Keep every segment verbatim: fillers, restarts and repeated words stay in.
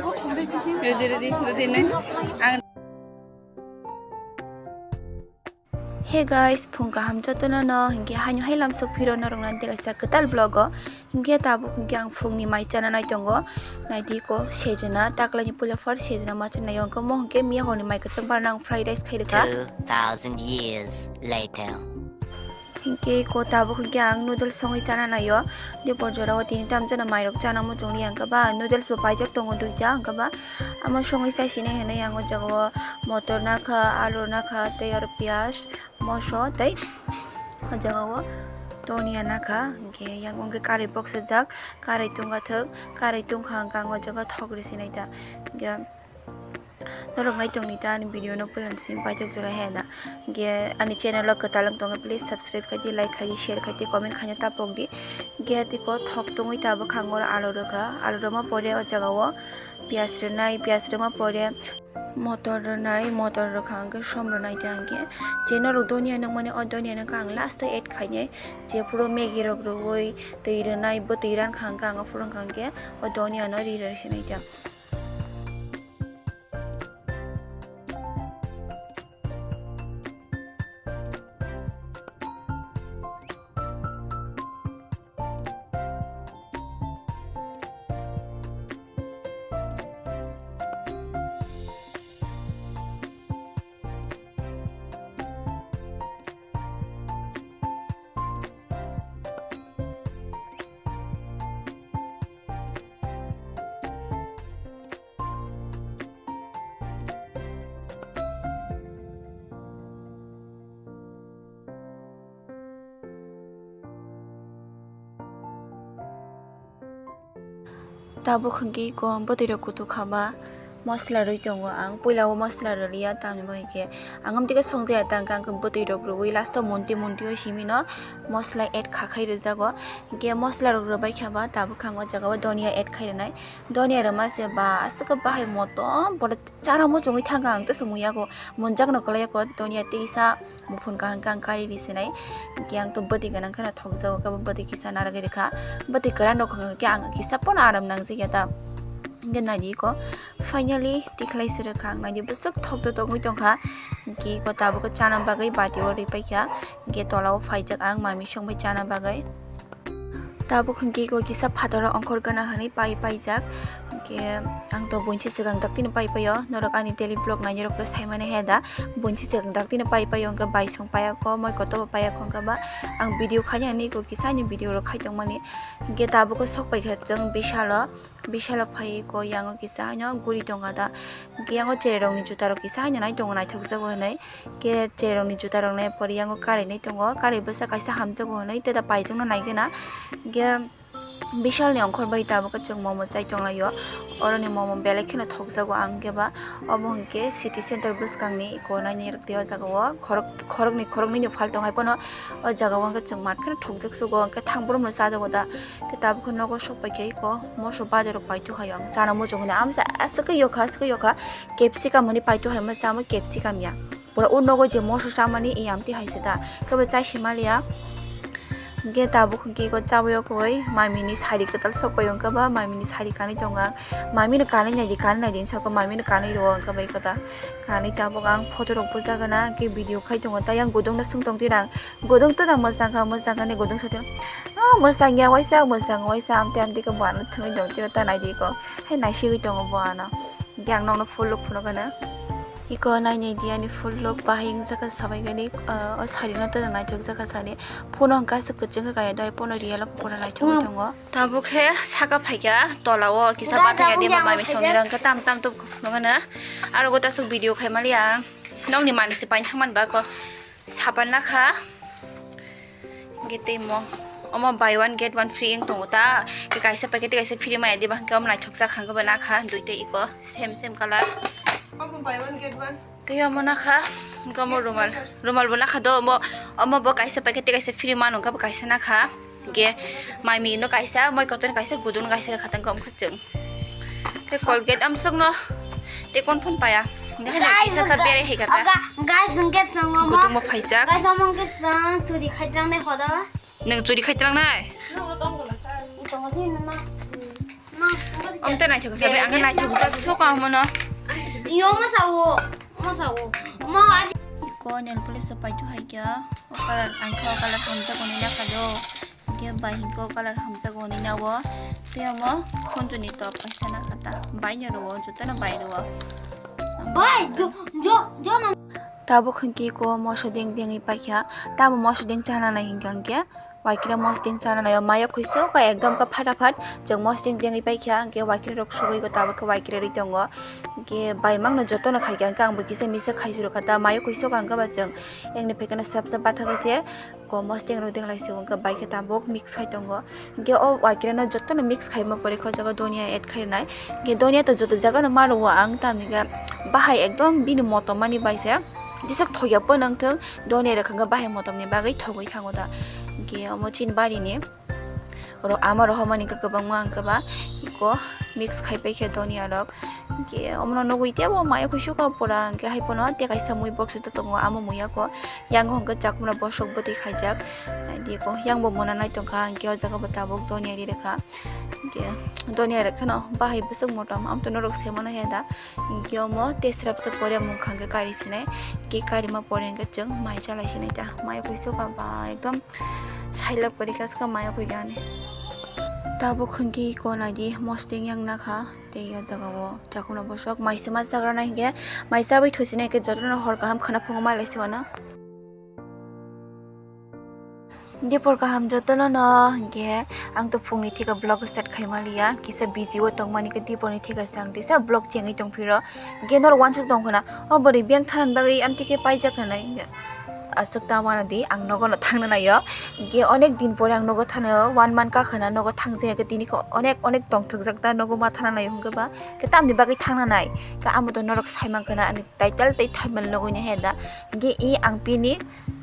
Ready, ready, ready, nai. Ang Hey guys, phung kaham jotono no, hinkhe haino hai lamsok phiro norok nang tei kaisa kwtal vlog o. Hinkhe tabuk hinkhe ang phungni mai chana nai tongo. Naidi ko sejana, taklaini puila phar sejana ma chana nai, hinkhe mo hinkhe miya horni mai kwchang barna ang fried rice khai rwkha. Two thousand years later. Hinkhe ko tabuk hinkhe ang noodles songwi chana naio. Dipor jorao tini tamjano mairok chana muchungli, hinkhe ba noodles bo paijak tongo duita, hinkhe ba amo songwi chaisinai hinwi ang o jagao motor nakha, alu nakha, tei aro piyaj, moso tei o jagao donia nakha. Hinkhe yang hinkhe karwi boksajak, karwi tungkha thwk, karwi tungkha hinkhe ang o jaga thok rw sinai ta. Hinkhe Norok nai tongni ta ani video no puila simi paithak jora he da. Hinkhe ani channel o kwtal wng tongkha, please subscribe khai di, like khai di, share khai di, comment khaina ta pok di. Hinkhe tei ko thok tongwi ta bwkhango aro alu rwkha, alu rwma pore o jaga o piyaj rwnai, piyaj rwma pore motor rwnai, motor rwkha hinkhe som rwnai ta hinkhe je norok donia nangmani o donia no ang last o add khainai, je phuru Maggi rok rwui twi rwnai, bwtwi rankha hinkhe ang o phuru wngkha hinkhe o donia no ri rw sinai ta. Tabuk hwnkhe iko bwtwi rok kutuk kha ba, mosla rwi tongo ang. Puila o mosla rwliya, tamni bagwi khe ang amtwi khe songjaya ta, hwnkhe ang khe bwtwi rok rwi last o munti munti o simi no mosla add kha khai rwjago. Hwnkhe mosla rok rwbai kha ba, tabuk khe ang o jaga o donia add khai rwnai. Donia rwma se ba aswk khe bahai motom, bohrok chana muchungwi thangkha ang, tei se muyago munjak no kwlai ya ko donia tei kisa. Muphun kaham khe ang kari ri sinai. Hinkhe ang to bwtwi gwnang kheno thokjago, khe bo bwtwi kisa narwgwi rwkha. Bwtwi kwran rok hwnkhe ang kisa pono aram nangjak ya ta. Hinkhe naidi ko finally tikhlai se rwkha ang, naidi bwswk thok to tongwi tongkha. Hinkhe ko tabuk chana bagwi bati o rwi paikha. Hinkhe tola o phaijak ang mami songbai chana bagwi. Tabuk hwnkhe iko kisa phataro ongkhor gana hwnwi pai paijak. Hwnkhe ang to buinsi swkang daktino pai paio. Norok ani daily vlog nainai rok khe saimani he da. Buinsi swkang daktino pai paio, hwnkhe baisong paiya kho, moi kotor bo paiya kho, hwnkhe ba ang video khaina hwnwi iko kisa ani video rok khai tongmani. Hwnkhe tabuk khe sok paikha chwng Bishalo. Bishalo phai ko yango kisa haino guri tonga da. Hwnkhe yango chererokni jutarok kisa haino nai tongo naithokjago hwnwi. Khe chererokni jutarok nai pore yango karainai tongo. Karai bwsa kaisa hamjago hwnwi tei da paijak no naigwna. Hwnkhe Bishalni ongkhor bai tabuk chwng momo chai tonglaio. Oroni momo belai kheno thokjago ang khe ba. Obo hwnkhe city center bwskangni iko nainai rwktwi o jagao. Khorok, khoroknwi, khoroknwini phal tong hai phano o jagao hwnkhe chwng mat kheno thokjak sugo, hwnkhe thang borokno chajago da. Khe tabuk khe nogo sok paikha iko moso bazaro paithok hai ang chana muchung hwnwi amsa aswk yokha aswk yokha capsicum hwnwi paithok hai ma chama capsicum ya. Pura o nogo je moso chamani i amtwi hai se da khe bo chai se maliya. Hwnkhe tabuk hwnkhe iko chawi o koi mamini sari kwtal sok pai hwnkhe ba mamini sari kanwi tongo ang. Mamino kanwi naidi kanwi naidi hinwi sako mamino kanwi rwo hwnkhe ba iko da kanwi tabuk ang photo rok bujagana khe video khai tongo tei yang gudung no swng tong twirang. Gudung tona mwchang kha, mwchang kha ni gudung sa twi, "Ah, mwchang ya waisa, mwchang waisa," amtwi amtwi khe bo ano thwngwi tong twi ta nai di ko. Hai nai siwi tongo bo ano. Yang nokno full look phunuk ano. Iko nai nai di ani full look bahai wng jaka sabai gani, ah, o sari no tona naithok jaka sani. Phone hwnkha se kwchwng kha kaya dai phone real o pura naithok tongo. Tabuk khe saka phaikha tola o kisa bathai ya de mamai songni rang khe tam tam tok phunuk ano. Aro gota sok video khai mali ang. Nokni manwi se paina thangmani ba ko. Sapan nakha. Hwnkhe tei mo. Omo buy one get one free wng tongo ta. Khe kaisa paikhe tei kaisa free maya diba hwnkhe omo naithok jak hwnkhe bo nakha duita iko same same colour. Omo buy one get one. Tei omo nakha. Hwnkhe omo rumal. Rumal bo nakha do omo. Omo bo kaisa paikhe tei kaisa free mano hwnkhe bo kaisa nakha. Hwnkhe mai migno kaisa, moi kotorni kaisa, gudukno kaisa rwkha tang khe omo khe chwng. Tei Colgate amswkno tei kon phone paya. Hwnkhe haino kisa sa berai hai kha ta. Guys, hwnkhe chwng omo. Gudukmo phaijak. Guys, omo hwnkhe chwng churi khai twlang nai hodo. Nwng churi khai twlang nai? Tongo si numa. Ma, omo di Amte naithok sabai, ang naithok jak so ka mono. Yo ma sao, ma sao. Ma ko nail polish so paitu hai kya. O color ang ko color hamjak oni na khajo. Ke bai ko color hamjak oni na wo. Te mo khunju ni top kaisa na khata. Bai nyo ro joto no bai ro. Bai, jo, jo, jo na. Tabuk hwnkhe ko moso deng dengwi paikha. Tamo moso deng chana nai hinkha hwnkhe. Waikira mosdeng chana naio, maya khuiso ka ekdom ka phata phat, chwng mosdeng dengwi paikha, hwnkhe waikira rok sogwi bo tabuk khe waikira rwi tongo, hwnkhe baimang no jotono khaikha, hwnkhe ang bo kisa misa khaisuru kha ta, maya khuiso ka hwnkhe ba chwng, engni phaikhe no srap srap bathakhe se, ko mosdeng rok denglaisio, hwnkhe baikhe tabuk mix khai tongo, hwnkhe o waikira no jotono mix khaima pore khe o jaga donia add khai rwnai, hwnkhe donia to joto jaga no ma rwo ang, tamni khe bahai ekdom bini motom mani bai se. Jesa thokya po nang thung, donia rok hwnkhe bahai motom ni bagwi thogwi thango da. Hwnkhe omo chini bari ni oro ama rohormani hwnkhe kwbangma hwnkhe ba eko mix khai paikha donia rok. Hwnkhe omono nugwi tebo maya khuisu ka pura hwnkhe hai phano tei kaisa mui box o tongo, amo muya ko yango hwnkhe chakmra bosok bwtwi khaijak. Hai di ko yang bo mona nai tongkha hwnkhe o jaga bo tabuk donia ri rwkha. Hwnkhe donia rok kheno bahai bwswk motom, amto norok se mano he da. Hwnkhe omo tei srapsa pore mungkha hwnkhe kari sinai. Hwnkhe karima pore hwnkhe chwng mai chalai sinai ta. Mai khuiso ka ba ekdom sailab kwrwi kha swkang mai khuikha ani. Tabuk hwnkhe iko naidi mosdeng yang nakha tei o jaga o chakhumna bosok mai sema chagra nai hwnkhe mai chabwi thusinai hwnkhe jotono hor kaham khwna phungo malai se mano. Dipor kaham jotono no hwnkhe ang to phungni thika vlog start khaima liya, kisa busy o tongmani khe dipor ni thika se ang tisa vlog chengwi tongphiro, hwnkhe norok uansuk tong khna o bwrwi beng thanani bagwi amtwi khe paijak hinwi hwnkhe aswk ta uanadi ang nogo no thangna naio, hwnkhe onek din pore ang nogo thano one month kakhwna nogo thangjak ya khe tini khe onek onek tongthokjak ta nogo ma thana naio hwnkhe ba khe tamni bagwi thangna nai khe amo to norok saiman khna ani title tei thumbnail nugwi nai he da. Hwnkhe i ang pini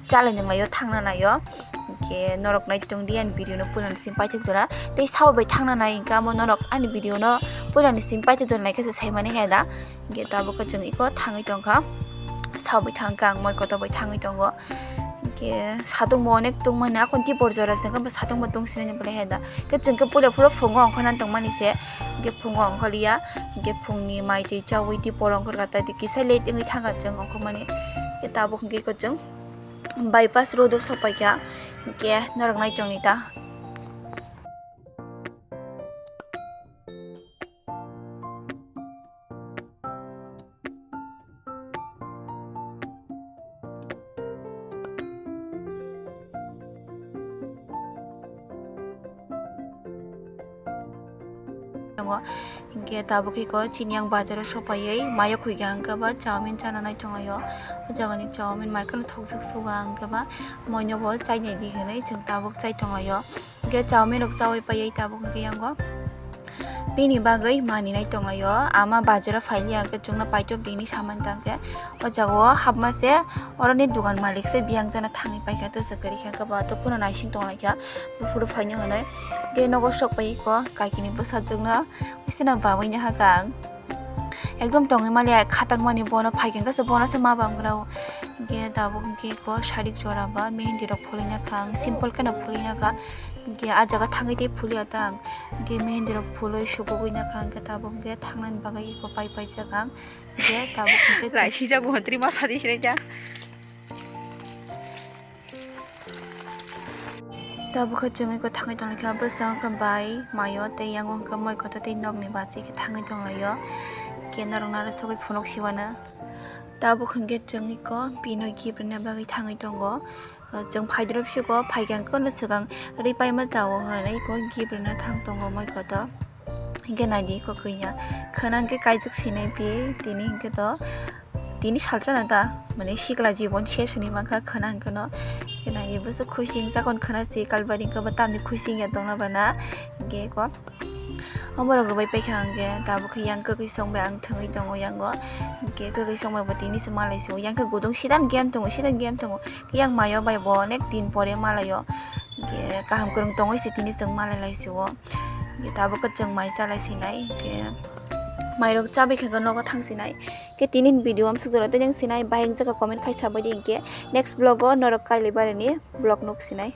chalai nung laio, thangna naio. Hwnkhe norok nai tong di ani video no puila ni simi paithak jora. Tei sabo bai thangna nai hwnkhe amo norok ani video no puila ni simi paithak jora naikhe se saimani he da. Hwnkhe tabuk khe chwng iko thangwi tongkha. Sabo bai thangkha ang moi kotor bai thangwi tongo. Hwnkhe satung bo onek tongmani akon tei bor jora se hwnkhe satung bo tong sinani belai he da. Hwnkhe chwng khe puila phuru phungo ongkhorna tongmani se. Hwnkhe phungo ongkhorliya. Hwnkhe phungni mai twi chaui tei bor ongkhorkha tei kisa late wngwi thangkha chwng ongkhormani. Hwnkhe tabuk hwnkhe iko chwng bypass road o sopaikha, hwnkhe norok nai tongni ta. Tongo. Hwnkhe tabuk khe ko chini ang bazar o sopaiwi mayo khuikha hwnkhe ba chowmin chana nai tonglaio. O jaga ni chowmin market no thokjak suga hwnkhe ba moino bo chainai di hinwi chwng tabuk chai tonglaio. Hwnkhe chowmin rok chaui paiwi tabuk hwnkhe yango bini bagwi mani nai tonglaio. Ama bazar o phailiya hwnkhe chwngno paitop dini saman tangkhe. O jaga o hapma se oroni dugan malik se biyang jana thangwi paikha, twswk kwrwi kha hwnkhe ba to phano naising tonglaikha buphuru phaino hinwi. Hwnkhe nogo sok pai ko kaikini bwsajwkno bisina bawi nahakha ang. Ekdom tongwi maliya khatak mani bono phaikha hwnkhe se bono se ma bam grao. Hwnkhe tabuk hwnkhe ko sarik jora ba mehendi rok phulwi nakha ang, simple kheno phulwi nakha. Hwnkhe ah jaga thangwi tei phuliya ta ang. Hwnkhe mehendi rok phulwi sukugwi nakha hwnkhe tabuk hwnkhe thangnani bagwi iko pai paijak ang. Hwnkhe tabuk hwnkhe Raisijak bo hwntri ma sadi sinai ta. Tabuk khe chwng iko thangwi tonglaikha, bwskango khe bai mayo tei yango hwnkhe moi kotor tei nokni bachi khe thangwi tonglaio. Hwnkhe norok naro sogwi phunuk siwano. Tabuk hwnkhe chwng iko bino gift rwna bagwi thangwi tongo. Chwng phaidrop siko phaikha hwnkhe no swkang rwi paima chao hinwi iko gift rwna thang tongo moi kotor. Hwnkhe naidi kwkwi ya. Khwna hwnkhe kaijak sinai pi tini hwnkhe to tini salsa na ta mane sikla jibon ses hinwi mankha khwna hwnkhe no. Hwnkhe naidi bwswk khuising jakon khwna si kalbari hwnkhe bo tamni khuising ya tongna bana. Hwnkhe ko omo rok rwbai paikha hwnkhe tabuk khe yang kwkwi song bai ang thwngwi tongo yango. Hwnkhe kwkwi song bai bo tini se malai sio yang khe gudung sidan game tongo sidan game tongo. Yang mayo bai bo onek din pore malaio. Hwnkhe kaham kwrwng tongwi se tini chwng malai lai sio. Hwnkhe tabuk khe chwng mai chalai sinai, hwnkhe mairok chabai khe nogo thang sinai. Khe tini video amsuk jora tei nang sinai, bahai wng jaga comment khai sabai di, hwnkhe next vlog o norok kailai barani vlog nuk sinai.